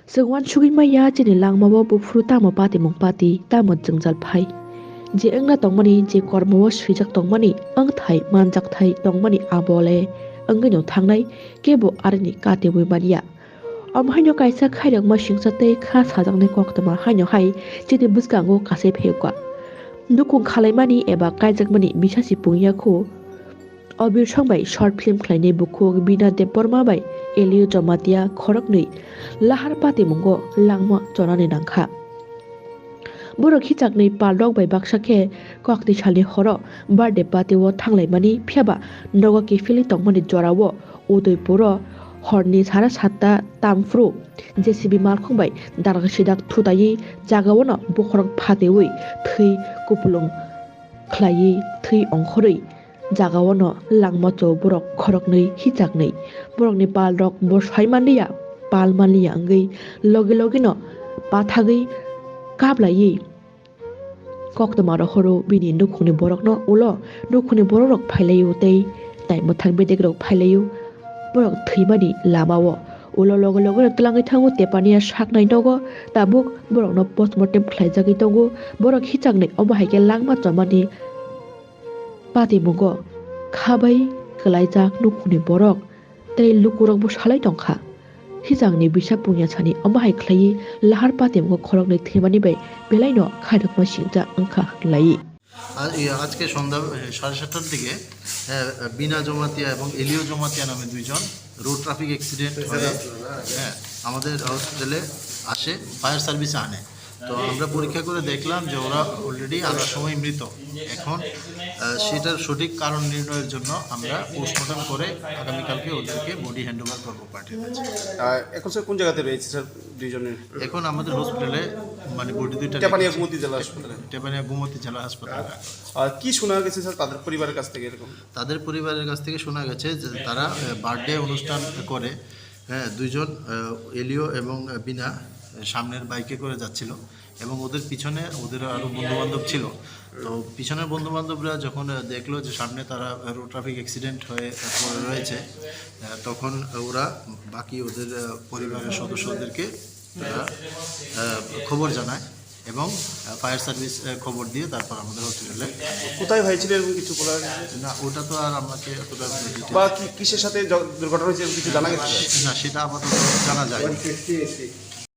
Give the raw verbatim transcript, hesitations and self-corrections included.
Chwng uansugwi manya chini langmao buphuru tamo patimung pati, tamo jwngjal phai. Je wngna tongmani, je kormao swijak tongmani, wngthai manjakthai tongmani abole wngwino thangnai, kebo arini katiwi manya. Omo haino kaisa khairokma singcha tei kha sajaknai koktwma haino hai chini bwskango kasai phaiwkha. Nukhung khalaimani eba kaijakmani bisasi pungya kho. Obir Song bai short film khlainai bukhuk Bina Debbarma bai Elio Jamatia khoroknwi lahar patimungo langma chonani nangkha. Borok hichaknwi paldok bai baksa khe kokti salni horo birthday party o thanglaimani, phiyaba nogo kiphilwi tongmani jorao Udaipuro horni sara satta tamphru J C B malkhung bai darak sidak thutaiwi jagaono bokhorok phatewi thwi kupulung khlaiwi thwi ongkhorwi jagaono langma cho borok khoroknwi hichaknwi. Borokni palrok bo sai manliya, pal manliya wngwi logi logino pathagwi kaplaiwi koktwma rohoro bini nukhungni borokno ulo nukhungni borokrok phailaio tei tai mwthang bedekrok phailaio. Borok thwimani lamao ulo loge logeno twlangwi thango tepania saknai nogo tabuk borokno postmortem khlaijagwi tongo. Borok hichaknwi omo hai khe langma chomani patimungo khabai kwlaijak nukhungni borok tei lukurokbo salai tongkha. Hichakni bisa pungya sani omo hai khlaiwi lahar patimungo khoroknwi thwimani bai belaino khairokma singcha wngkha hwnlai. আ-, ইয়ে, আজকে সন্ধ্যা, এ, সাড়ে সাতটার দিকে, এ, বিনা জমাতিয়া এবং এলিও জমাতিয়া নামে দুইজন road traffic accident হয়ে, হ্যাঁ, আমাদের হসপিটালে আসে, ফায়ার সার্ভিসে আনে। তো আমরা পরীক্ষা করে দেখলাম যে ওরা অলরেডি আনার সময় মৃত। এখন, আ, সেটার সঠিক কারণ নির্ণয়ের জন্য আমরা পোস্টমর্টম করে আগামীকালকে ওদেরকে বডি হ্যান্ড ওভার করবো পার্টির কাছে। আহ, এখন স্যার কোন জায়গাতে রয়েছে স্যার দুইজনের? এখন আমাদের হসপিটালে মানে বডি দুইটা টেপানিয়া রেখেছি। গোমতী জেলা হাসপাতালে। টেপানিয়া গোমতী জেলা হাসপাতালে রাখা হয়েছে। আর কি শোনা গেছে স্যার তাদের পরিবারের কাছ থেকে এরকম? তাদের পরিবারের কাছ থেকে শোনা গেছে যে তারা, আহ, বার্থডে অনুষ্ঠান করে, হ্যাঁ, দুইজন, আহ, এলিও এবং, আহ, বিনা, আহ, সামনের বাইকে করে যাচ্ছিল এবং ওদের পিছনে ওদের আরও বন্ধুবান্ধব ছিল। তো পিছনের বন্ধুবান্ধবরা যখন, আহ, দেখলো যে সামনে তারা, আহ, রোড ট্রাফিক অ্যাক্সিডেন্ট হয়ে, আহ, পড়ে রয়েছে, আহ, তখন ওরা বাকি ওদের, আহ, পরিবারের সদস্যদেরকে তারা, আহ, খবর জানায় এবং, আহ, ফায়ার সার্ভিস, আহ, খবর দিয়ে তারপর আমাদের হসপিটালে। কোথায় হয়েছিল এরকম কিছু বলা গেছে? না, ওটা তো আর আমাকে অতটা ডিটেইলস বা কি, কিসের সাথে জ-, দুর্ঘটনা হয়েছে এরকম কিছু জানা গেছে? না, সেটা আপাতত জানা যায়নি।